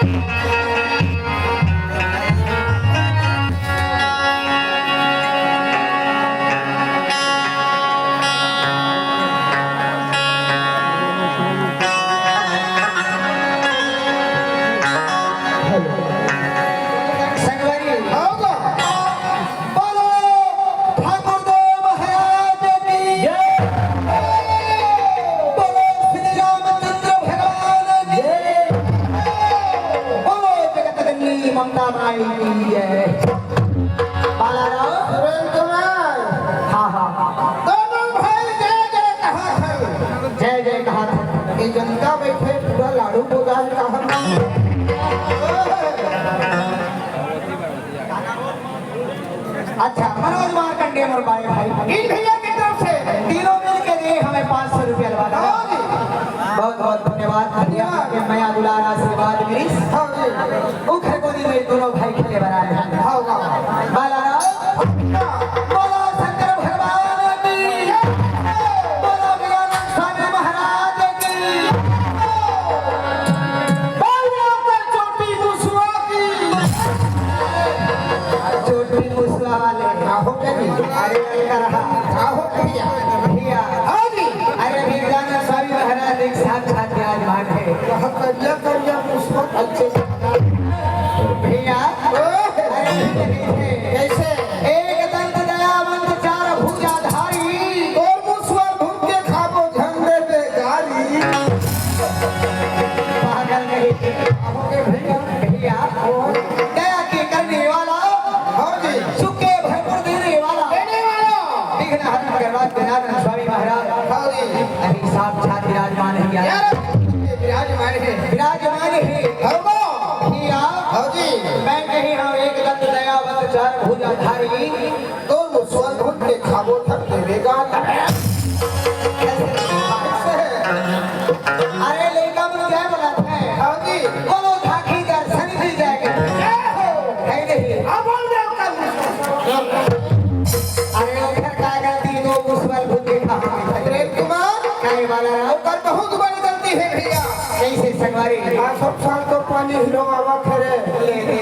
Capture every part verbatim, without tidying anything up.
संगवारी, बोलो ठाकुर देव महाराज की जय। बोलो श्री रामचंद्र भगवान की जय। बोलो जगत जननी ममता माई की जय। बालाराम। सुरेंद्र कुमार। हाँ, हाँ, हाँ। दोनों भाई जय जय कहा था। जय जय कहा था। ये जनता बैठे पूरा लाडू गोदान कहा। अच्छा, मनोज मार्कंडे मोर बड़े भाई। इन भैया की तरफ से तीनों मिल के दिए हमें पाँच सौ रुपया लगा। हाँ जी। बहुत बहुत धन्यवाद भैया के मया दुलार आशीर्वाद मिलिस। हाँ जी। उखर कोनी में दोनों भाई खेले बर आए हैं। हाँ, हाँ। बालाराम, बोलो शंकर भगवान की, बोलो गजानन स्वामी महाराज की, बोलो कर चोटी मुसवा की। चोटी मुसवा वाले। आहो कभी। अरे, अंदर रहा। आहो भैया। भैया। हाँ जी। अरे, अभी गजानन स्वामी महाराज एक साक्षात विराजमान है। कहा करिया करिया मुसवा अच्छे। भैया। ओए। अरे, कैसे? एक दंत दयावंत चार भुजाधारी। तोर मुसवा भूत के खाबो झंडे पे गारी। पागल नहीं। आहो के भैया। भैया। दया के करने वाला, हाँ जी। सुख के भरपूर देने वाला, देने वाला। विघ्न हरण करवा जनार्दन स्वामी महाराज। हाँ जी। अभी साक्षात विराजमान है यार। यार, विराजमान है। विराजमान है। हाँ बा। भैया। हाँ जी। मैं कही हूँ एक दंत दयावंत चार भुजाधारी। तो मुसवा भूत के खाबो धर देवेगा। अरे लइका मन क्या बोलत हे? हाँ जी। बोलो धाखी दर्शन भी जाएगा। जय हो। है नहीं? अब बोल दे ओकर। अरे ओकर का गलती, दो मुसवा भूत देखा। प्रेम कुमार। काहे वाला रहा? ओकर बहुत बड़ी गलती है भैया। कैसे संगवारी? आ, सब साल तो पानी हिलो आवा खरे। ले दे।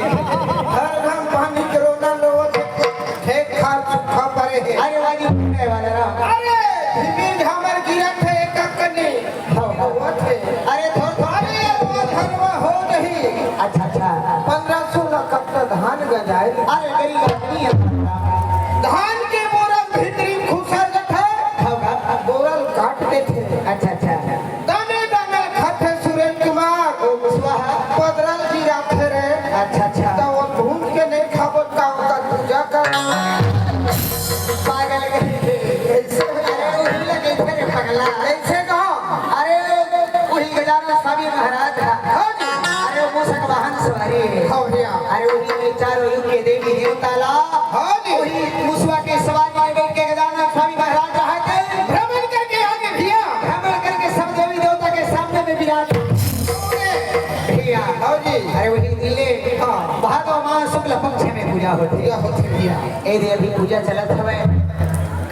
हर घाम पानी के रोना लो। खेत खार सूखा पड़े हे। अरे वाजी, वाला राम। अरे, भीमी झामर गिरत हे, एक कनी। हाँ। होवत हे। अरे, थोर, थोर। अरे, ये तो धनवा हो नहीं। अच्छा, अच्छा। पन्द्रह सोलह कट्टा धान गंजाए। अरे, गरीब आदमी हे। धान के बोरा भीतरी खुसर जथे। हाँ, हाँ। बोरा ल काट देथे। अच्छा, अच्छा। दाने दाने खाथे सुरेंद्र कुमार। ओम स्वाहा। पदरल गिराथे रे। अच्छा, अच्छा। त वो भूत के नहीं खाबो त का ओकर पूजा कर। पागल कहीं के। कैसे? अरे, उही लगे थे रे पगला। कैसे कहो? अरे, उही गजानन स्वामी महाराज था। हाँ जी। अरे, मूसक वाहन सवारी है। हाँ भैया। अरे, उही में चारों युग के देवी देवता ला। हाँ जी। उही मुसवा के सवारी में बैठ के गजानन स्वामी महाराज रहा थे। भ्रमण करके आगे भैया। भ्रमण करके सब देवी देवता के सामने में विराज। भैया। हाँ जी। अरे वही दिले। हाँ। भादो मास शुक्ल पक्ष में पूजा होती है। पूजा होती है भैया। ए दे अभी पूजा चलत हवे।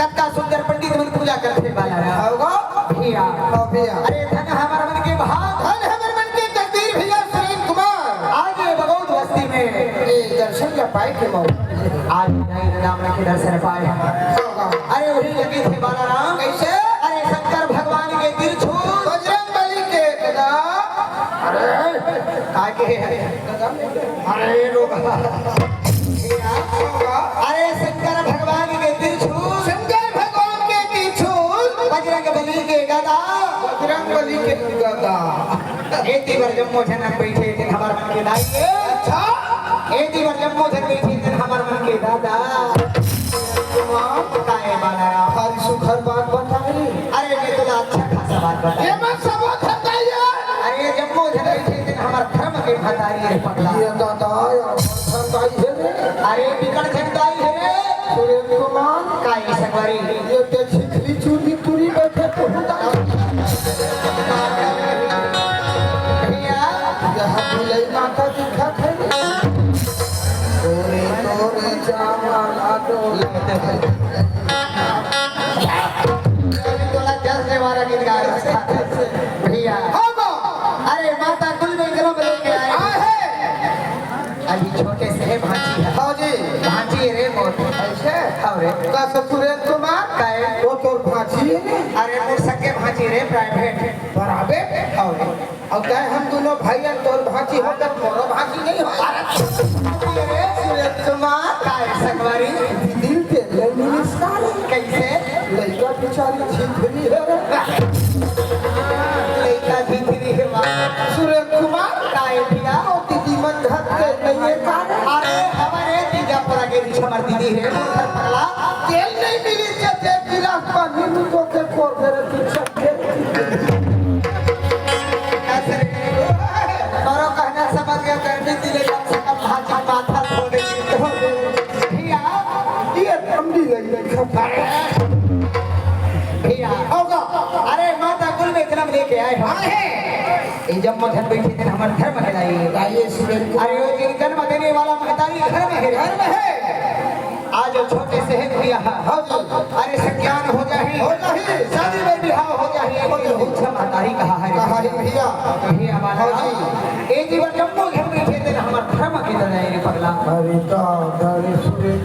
कत्ता सुंदर पंडित मन पूजा करथे बाला। होगा। भैया। हाँ भैया। अरे धन हमर मन के भाग। धन हमर मन के तकदीर भैया सुरेंद्र कुमार। आज ये बगौद बस्ती में। ए दर्शन ला पाए के मौका। आज नहीं राम के दर्शन पाए। होगा। अरे वही लगे थे बाला राम। कैसे? अरे शंकर भगवान के त्रिशूल। बजरंग बली के गदा। अरे। आगे। अरे रोगा। अरे शंकर भगवान के त्रिशूल। शंकर भगवान के त्रिशूल। बजरंग बली के गदा। बजरंग बली के गदा। एती बर जम्मो झन बैठे तेन हमर मन के दाई। अच्छा। एती बर जम्मो झन बैठे तेन हमर मन के दादा। वाह। काहे बाला राम? भारी सुघर बात बताई। अरे मैं तोला अच्छा खासा बात बताई। ये मत सब खताइए। अरे जम्मो झन बैठे तेन हमर धर्म के महतारी रे पगला। ये दादा यार, झंडाई है रे। अरे बिकट झंडाई है रे। सुरेंद्र कुमार। काई संगवारी? ये ते छिखली चूरी पूरी बैठे तो होता। भैया। यहाँ भुलई माता दिखा थे। तोरे, तोरे जावाला डोले। तोला जस देवारा गीत गा रहा है। भैया। हाँ बा। अरे माता कुल में गरम लेके आए। आए हैं। तैं हम दूनों भाई अन तोर भांची हो, त मोरो भांची नहीं हो। अरे, अरे, सुरेश कुमार। काय संगवारी? दिल के लई मिलिस का रे? कैसे? लइका बिचारी झिझरी हे रे। लइका झिझरी हे माँ। सुरेश कुमार। काय भैया? ओ दीदी मन घर के नहीं हे का रे? अरे, हमरे तीजा परा के रिछ हमर दीदी हे, मोर घर पगला। तेल नहीं मिलिस जे, जे गिलास पानी में तो के कोर दे रे, तू सब तोरो कहना समझ गया, गर्मी दिले कम से कम भाजी माथा धो दे। भैया, ये ठंडी लग रही है। भैया, होगा। अरे, माता कुल में जन्म लेके आए हो। आए हैं। ये जब मधन बैठे थे, हमारे धर्म है ये। आइए, सुरेश। अरे, वो जो जन्म देने वाला महतारी धर्म है। धर्म है। आज छोटे से है भैया। हाँ जी। अरे सज्ञान हो जाही। हो जाही। शादी में बिहाव हो जाही। हो जाही। अच्छा महतारी कहा है। कहा है भैया। भैया वाला। हाँ जी। ए जीवन जम्मो घर में खेते ना हमार धर्म के तो जाए रे पगला। अरे का, अरे सुरेश।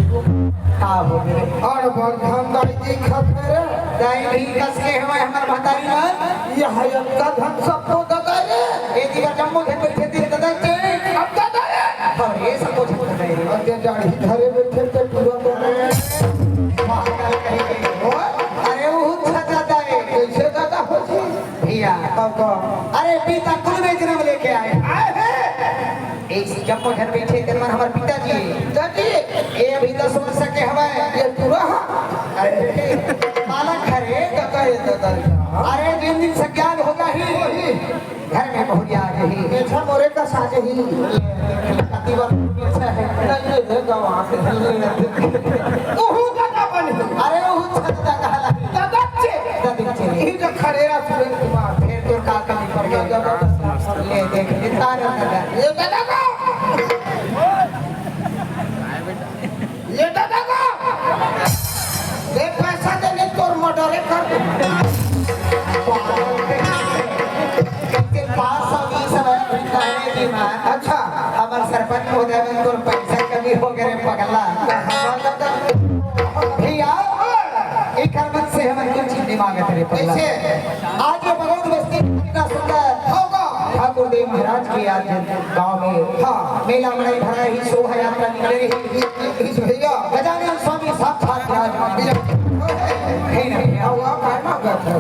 का हो रे? और भगवान दाई जी खत रे। दाई भी कस के हमारे हमार महतारी ना। ये हयत का धन सबको ददा रे। ए जीवन जम्मो घर में खेते ददा चे। अब ददा रे। अरे, सब कुछ नहीं। अरे, दाढ़ी धरे बैठे थे, पूरा तो नहीं। पागल कहीं के। अरे, वो छजाता है। कैसे दादा हो जी? भैया। अब कौन? अरे, पिता कुल में जन्म लेके आए। आए हैं। एक जम्मो घर बैठे थे, मन हमारे पिताजी। पिताजी। ये अभी दस वर्ष के हवाए। ये पूरा? अरे, बालक है रे। दादा, ये दादा। अरे, जिन दिन सज्ञान होगा ही। वही। घर में बहुरिया आ गई। अच्छा, मोरे का साज ही। पति वर अच्छा है। नहीं, नहीं, नहीं, गाँव आ के। ओहू दादा बन। अरे, ओहू छत्ता कहला। दादा चे। दादा चे। यही तो खड़े रहा सुरेश कुमार। फिर तो का कमी पड़ गई। ले देख, इतना दादा। ये दादा को। ये दादा को। ले पैसा दे, नहीं तोर मर्डर कर दूँ। पाँच सौ बीस हजार मिलता है जी, मान। अच्छा। हमर सरपंच महोदय मन तोर पैसा कमी हो गए रे पगला। भैया, एकर मन से हमन कुछ चीज नहीं मांगत रे पगला। कैसे? आज ये बगौत बस्ती इतना सुंदर होगा। ठाकुर देव महाराज के आज गांव में, हाँ, मेला मड़ई भरा ही, शोभा यात्रा निकले ही। इस भैया। गजानन स्वामी साक्षात विराजमान। है ना भैया? हाँ, वहाँ खाना का था।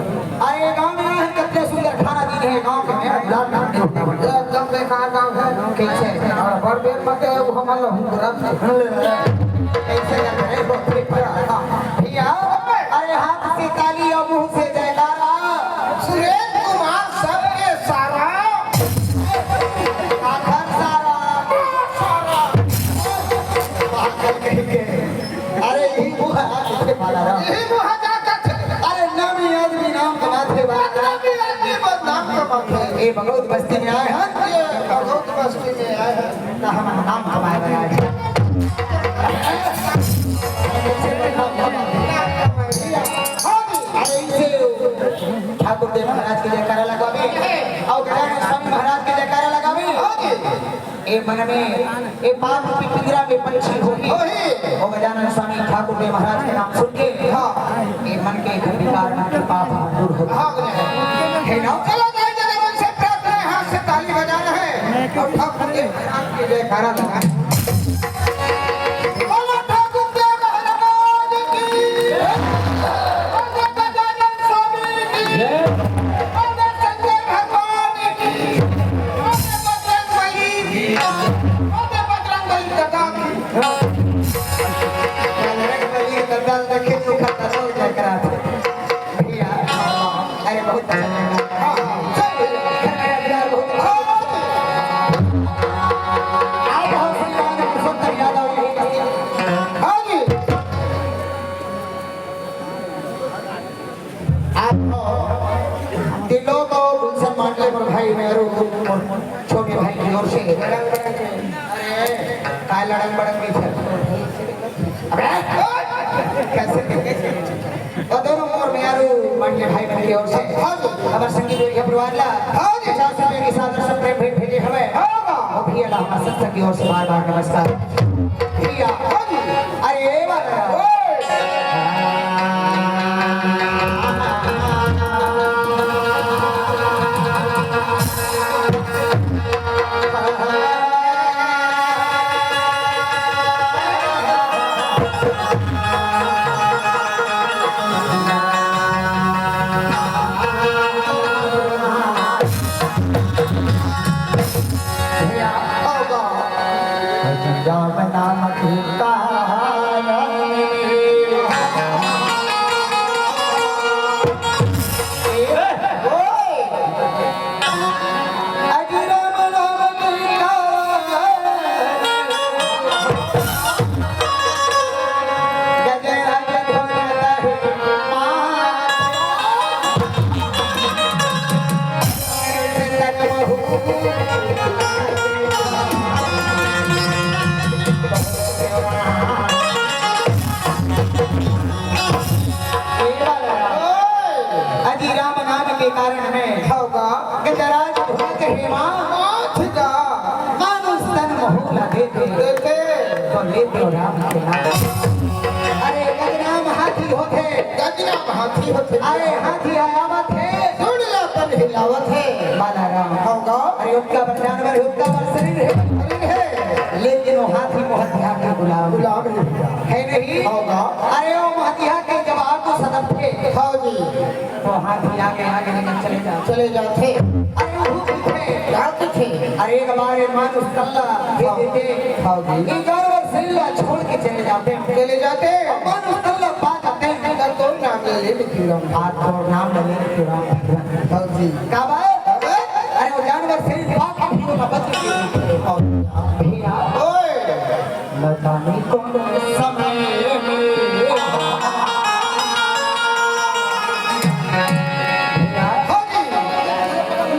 अरे गांव में यहाँ कितने सुंदर खाना दीन है गांव के में। एकदम बेकार गांव है। कैसे? और बड़ बेर मत है, वो हमारा हुकरम से। कैसे लग रहे हो? भैया, अरे हाथ से ताली और मुंह से जयकारा। सुरेश कुमार सबके सारा। आखर सारा। सारा। पागल कहीं के। अरे, यही मुंह है, आगे से पाला रहा। यही मुंह है, जाकर। अरे, नामी आदमी नाम कमाथे वाला। नामी आदमी बदनाम कमाथे। ये बगौत बस्ती में आए हैं। ये बगौत बस्ती में आए हैं। तो हम नाम कमाए वाला है। हाँ जी, अरे, इसे ठाकुर देव महाराज के जयकारा लगावे। और गजानन स्वामी महाराज के जयकारा लगावे। हाँ जी। ए मन में, ए पाप रूपी पिंजरा में पंछी होही। होही। ओ गजानन स्वामी ठाकुर देव महाराज के नाम सुन के, हाँ। ए मन के विकार, मन के पाप दूर हो। हाँ, बोले। हे ना? चलो, दाई ददा मन से प्रार्थना है, हाथ से ताली बजाना है और ठाकुर देव महाराज के जयकारा लगाना है। बोलो ठाकुर देव महाराज की। बोलो गजानन स्वामी की। बोलो शंकर भगवान की। बोलो बजरंग बली की। बोलो बजरंग बली दादा की। बजरंग बली दादा देखे तो खतरा हो जाए करा थे। भैया, अरे बहुत अच्छा लगा। हाँ, हाँ, चल भैया, घर का यार बहुत अच्छा लगा। आप बहुत सही बात है, पुरुषोत्तम यादव यही बस्ती। हाँ जी। आप हो, तिलोक और गुलशन मांडले मोर भाई मेरू, मोर छोटे भाई की ओर से। अरे, काय लड़न बड़न नहीं थे। अबे, कैसे, कैसे? और दोनों मोर मेरू मांडले भाई बहन की ओर से। हाँ जी। हमारे संगीत विभाग परिवार ला हाँ जी। पचास रुपए की सादर से प्रेम भेंट भेजे हमें। हाँ। और भी अल्लाह हमारे संस्था की ओर से बार बार नमस्कार। भैया, अरे वाला। ओए। राम नाम के कारण। ए, ओए। अजी राम नाम के कारण। गजराज ध्वज धरि माथ। अजी राम नाम के कारण में हव गा। गजराज ध्वज हे माथ। माथ गा। मानुष तन महू ला देथे। देथे। तो लेथे राम के नाम। अरे गजनाम हाथी होथे। गजनाम हाथी होथे। अरे हाथी ह आवत हे। सुन ला तन हिलावत हे। बाला राम। हव गा। अरे ओतका बड़ जानवर हे, ओतका बड़ शरीर हे। शरीर हे। लेकिन वो हाथी मोहतिया के गुलाम। गुलाम हे भैया। हे नहीं? हव गा। अरे वो मोहतिया के जब आगू सदपथे। हव जी। तो हाथी आगे आगे लेके चले जाथे। चले जाथे। अरे वो पीछे। जाथे। अरे एक बार ये मानुष तन ला दे देथे। हव जी। ये जानवर शरीर ला छोड़ के चले जाथे। चले जाथे। और मानुष तन ला पा जाथे। तब तो नाम ले ले बिक्री राम। आज तो नाम ले ले बिक्री राम। हव जी। का बात? अरे वो जानवर शरीर पाप की भीड़ में बच गई। भैया। ओए। न जाने कौन समय में। भैया।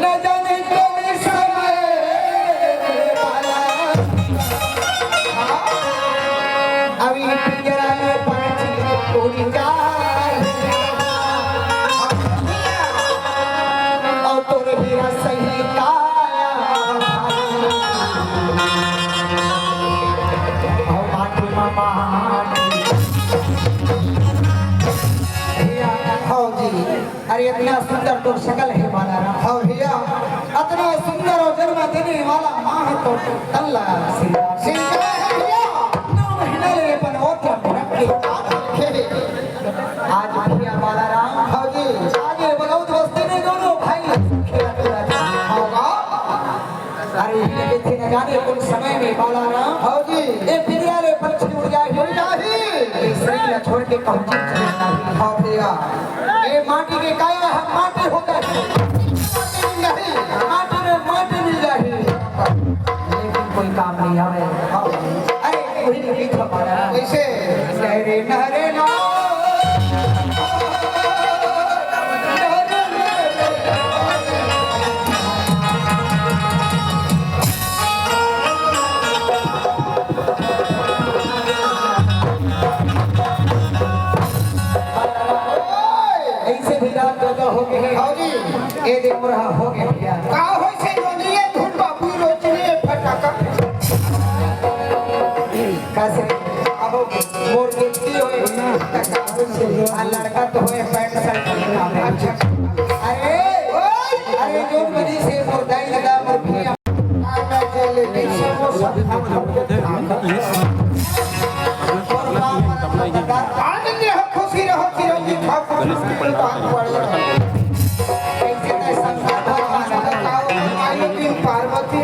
न जाने कौन समय में। अभी पिंजरा में पंछी उड़ जाए। और तोर हीरा सही काया। और माटी मा माटी। भैया, हव जी। अरे इतना सुंदर तो शकल हे बाला राम। हव भैया। अतना सुंदर और जन्म देने वाला माँ हे तो तल्ला सिंगार। सिंगार हे भैया। नौ महीना ले अपन ओट रख के। आज भैया बाला राम। हव जी। आज ये बलौद बस्ती में दोनों भाई खेला कूदा था। हव गा। अरे ये देखे न जाने कौन समय में बाला राम। हव जी। ये पिंजरा ले पंछी उड़ जाही। उड़ जाही। ये शरीर ला छोड़ के कहूँ चल चले जाही। हव भैया। ये माटी के काया हम माटी होता है। नहीं, माटी में माटी मिल जाही। लेकिन कोई काम नहीं आवे। अरे, वही नहीं था हमारा। कैसे? नहरे, नहरे ना। ऐसे भी रात दो दो हो गए हैं। हाँ जी। ये देख रहा हो गया भैया। का होइसे रोनिए धुन बाबू रोजनी फटाका। कैसे? अब मोर बेटी होए। आ लड़का तो होए पैंट शर्ट में। अच्छा। अरे, अरे जोन बनी से मोर दाई लगा मोर भैया। आनंद रहो, खुशी रहो, चिरंजीव ठाकुर। पार्वती।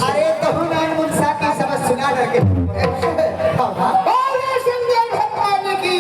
अरे, तहु नान मुन साथी समझ सुना करके। बोले शंकर भगवान की।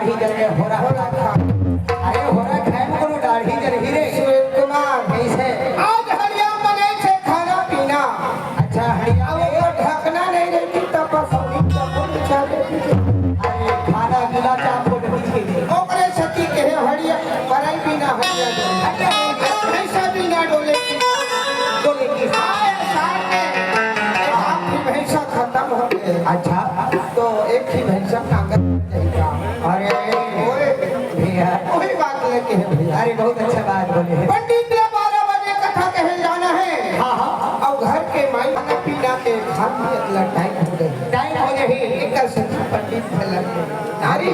दाढ़ी जल के होरा, होरा खा। अरे होरा खाए में कोनो दाढ़ी जलही रे। सुरेश कुमार। कैसे? आज हड़िया बने छे खाना पीना। अच्छा, हड़िया अब ओकर ढकना नहीं रहती तब बस हम ही सब कुछ खा लेती थी। अरे खाना गीला चाप हो गई थी। ओकरे सती के हड़िया, बरई बिना हड़िया जल। हड़िया नहीं जल। भैंसा बिना डोले की। डोले की। आए साल में एक आखिरी भैंसा खत्म हो गए। अच्छा। तो एक ही भैंसा नांगर जाएगा। अरे, ओए, भैया। वही बात लेके है भैया। अरे, बहुत अच्छा बात बोले हैं। पंडित ने बारह बजे कथा कहे जाना है। हाँ, हाँ। और घर के माई खाना पीना के खान भी अगला टाइम हो गए। टाइम हो गए। एक सही पंडित से लग गए। अरे,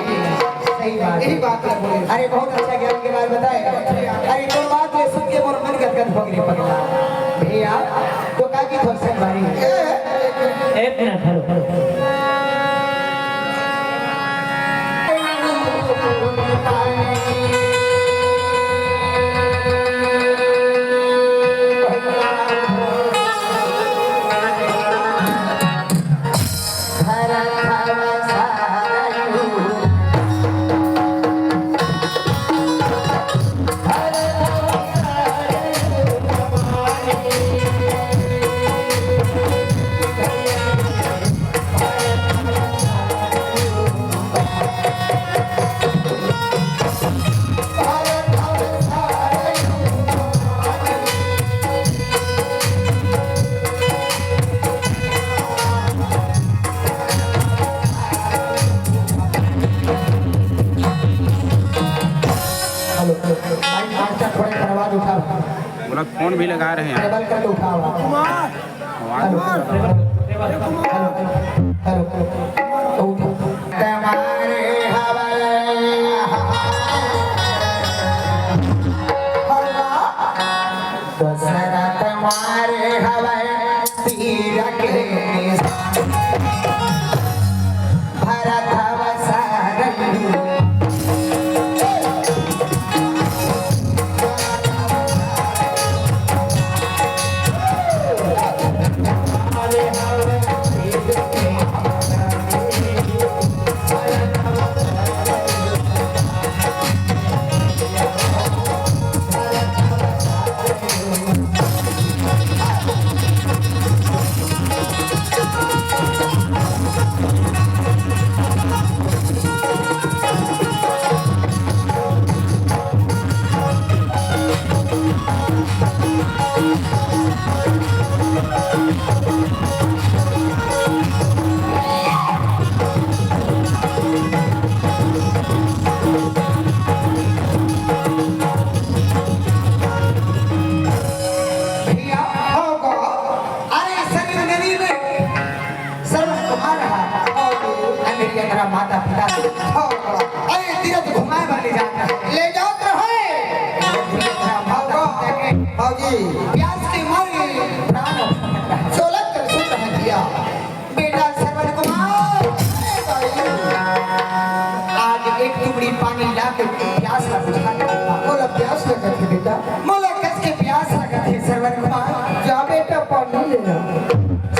सही बात। यही बात है बोले। अरे, बहुत अच्छा ज्ञान के बात बताए। अरे, तो बात ये सुन के मोर मन गदगद हो गए पगला। भैया, तो का की थोर संगवारी। एक मिनट, हेलो, हेलो। हेलो, भाई, आज का थोड़ा सा आवाज उठा। बोला, फोन भी लगा रहे हैं। टेबल करके उठा आवाज। हेलो, हेलो, हेलो, हेलो, उठा। तुम्हारे हवाले। दशरथ मारे हवै तीर के निशान। भरत अवसर भैया, हो गो, अरे सरयू नदी में श्रवण कुमार रहा, और अंधेरी अंधरा माता पिता हो गो, अरे तीरथ घुमाए वाले जात रहे, ले जात रहे। अंधेरी अंधरा माता पिता के भौजी प्यास के मारे प्राण सोलह कर सुन रहे भैया। बेटा श्रवण कुमार, आज एक टुकड़ी पानी ला के प्यास ला बुझा दे। मोला प्यास लगत हे बेटा। मोला कस के प्यास लगत हे श्रवण कुमार। जा बेटा पानी ले आ।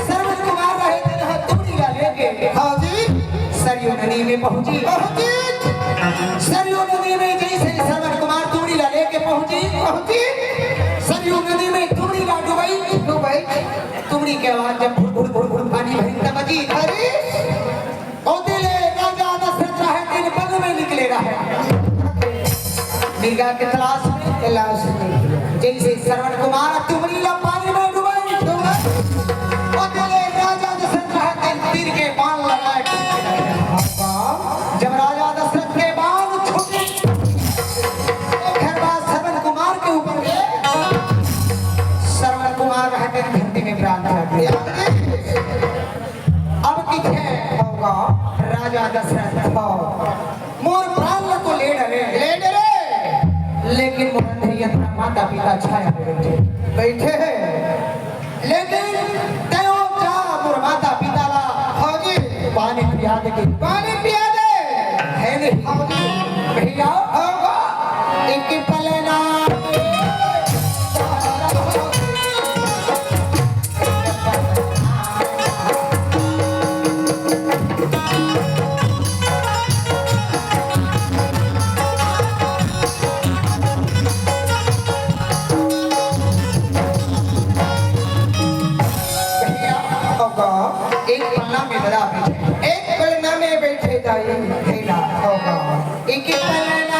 श्रवण कुमार रहे दिन ह टुकड़ी ला लेके। हाँ जी। सरयू नदी में पहुंची। पहुंची। सरयू नदी में जैसे श्रवण कुमार टुकड़ी ला लेके पहुंची। पहुंची। सरयू नदी में टुकड़ी ला डुबई। डुबई। तुमड़ी के आवाज जब भुड़ भुड़ भुड़ भुड़ पानी भरी तब जी। अरे, ओती ले राजा दशरथ रहे दिन बन में निकले रहे। मिर्गा के तलाश में। तलाश में। जैसे श्रवण कुमार तुमड़ी ला पानी में डुबाई, डुबाई। ओती ले राजा दशरथ रहे दिन तीर के बाण लगाए। जब राजा दशरथ के बाण छूटे, ओकर बाद श्रवण कुमार के ऊपर गए। श्रवण कुमार रहते धरती में प्राण त्याग दिया। अब किथे होगा राजा दशरथ हो, मोर प्राण ला तो ले डरे, ले डरे, लेकिन मोर अंधेरी अंधरा माता पिता छाया में बैठे, बैठे हैं। लेकिन तयो जा मोर माता पिता ला, हाँ जी, पानी पिया दे के। पानी पिया दे। है नहीं? हाँ जी। भैया, हाँ, हाँ। एक पलना। हे ना, हो का। एक पलना।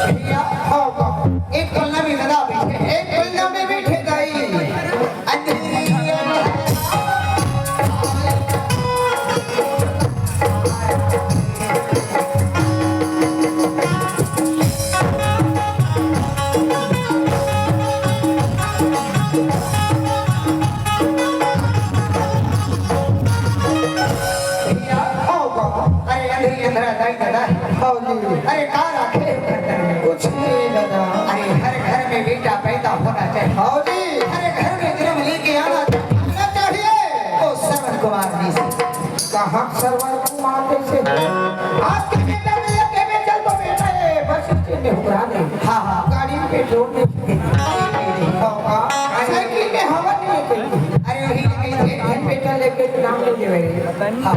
भैया, हो का। एक पलना में दादा बैठे, एक पलना में बैठे दाई। अंधेरी अंधारा। भैया, हो का। अरे, अंधेरी अंधारा दाई दादा। हौली। अरे, का राखे? कुछ नहीं दादा। अरे, हर घर में बेटा पैदा होना चाहिए। हौली। हर घर में जन्म लेके आना चाहिए। वो श्रवण कुमार जी से। कहाँ श्रवण कुमार जी से? आज के बेटा में लेके मैं चल तो बेटा, ये बस स्टैंड में उतरा दे। हाँ, हाँ। गाड़ी में पेट्रोल नहीं। हाँ, हाँ। साइकिल में हवा नहीं है। अरे, वही लेके थे, घर पे चल लेके नाम ले ले मेरे। हाँ।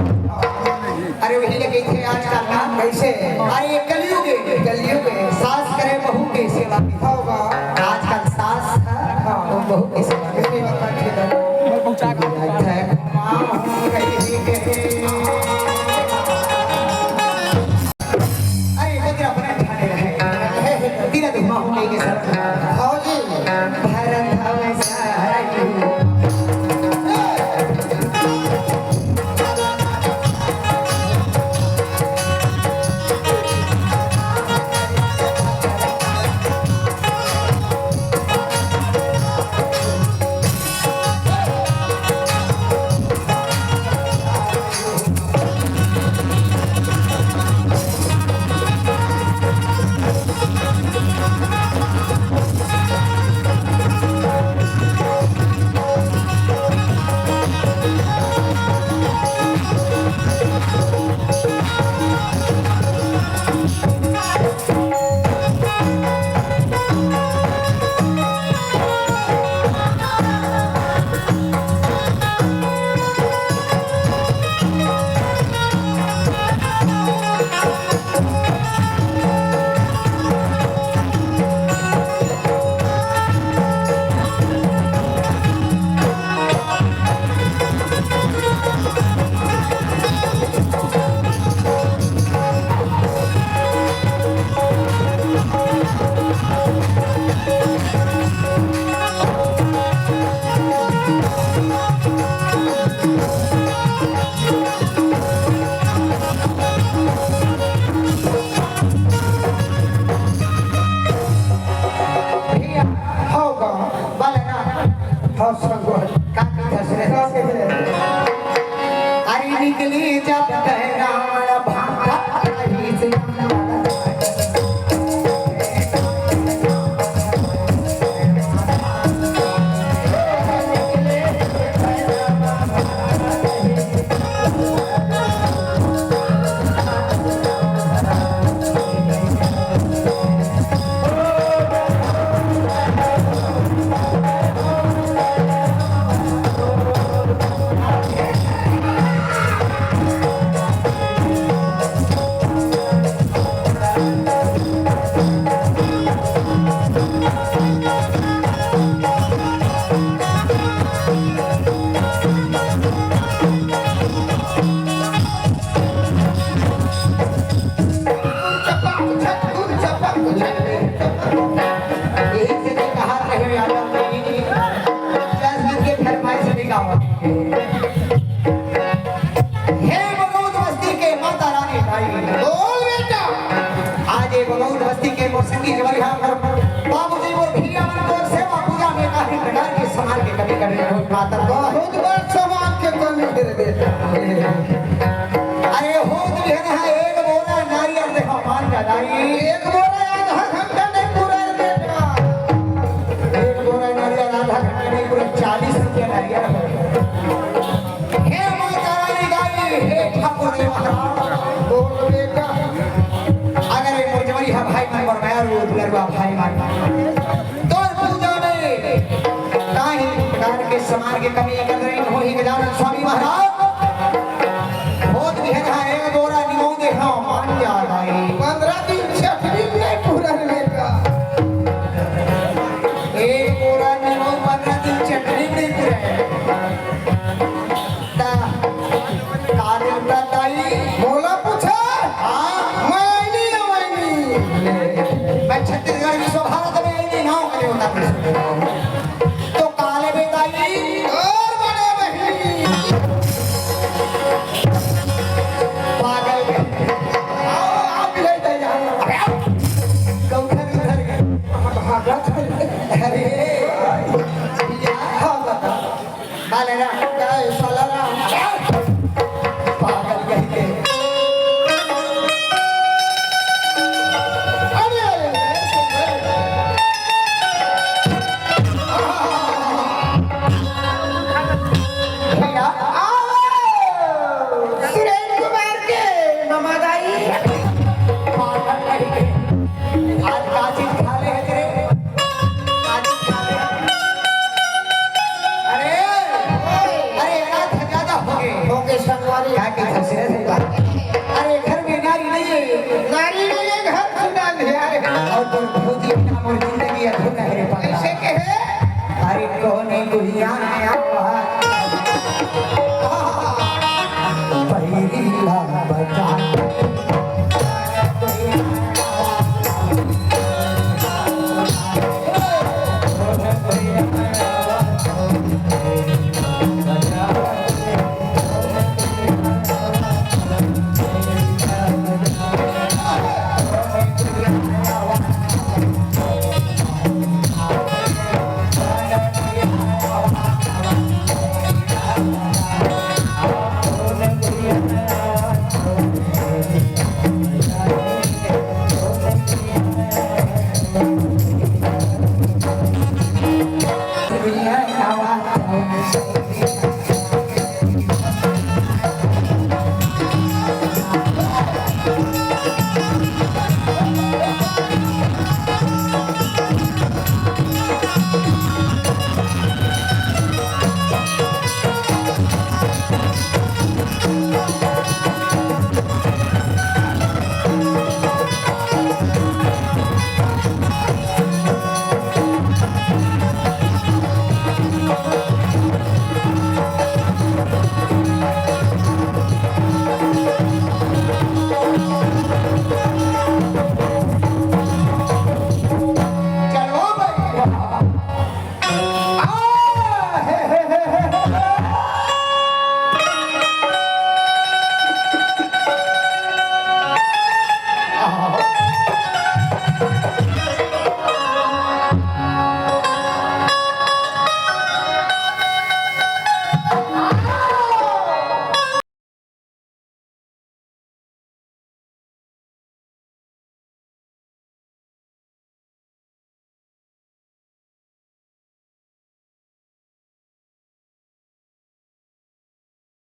अरे, वही लेके थे आजकल ना। कैसे? अरे, ये कलयुग है। कलयुग है। सास करे बहू की सेवा। होगा। आजकल सास, हाँ। वो बहू की सेवा। मेरी बात ठीक है। अच्छा है। अरे, बजरा बना ठाणे रहे। तीरा धुआं हो गई के सर। भौजी। भरत हवे सारा। भैया, हो गा, बलराम। हो संगो। का की धसरे? का की धसरे? अरे निकली जब तहरान भाटा रही से। यही से तो कहा रहे यादव जी, दस दिन के फरमाइश निकालो। हे बगौत बस्ती के माता रानी दाई। बोल बेटा। आज ये बगौत बस्ती के मोर संगी जवरिया कर बाबूजी मोर भैया मन को सेवा पूजा में काफी प्रकार के सामान के कमी कर रहे हो माता को। बहुत बड़ सामान के कमी कर बेटा। अरे होत भी है ना, एक बोरा नारियल देखो मान का दाई। एक बोरा आधा घंटा नहीं पूरा रे बेटा। एक बोरा नारियल आधा घंटा नहीं पूरा, चालीस रुपया नारियल हो गया। हे माता रानी दाई, हे ठाकुर देव महाराज, बोल बेटा। अगर ये मोर जवरी हा भाई मन, मोर मया रू दुलरुआ भाई मन, तो पूजा में काहे प्रकार के सामान के कमी कर रही हो ही गजानन स्वामी महाराज। भैया,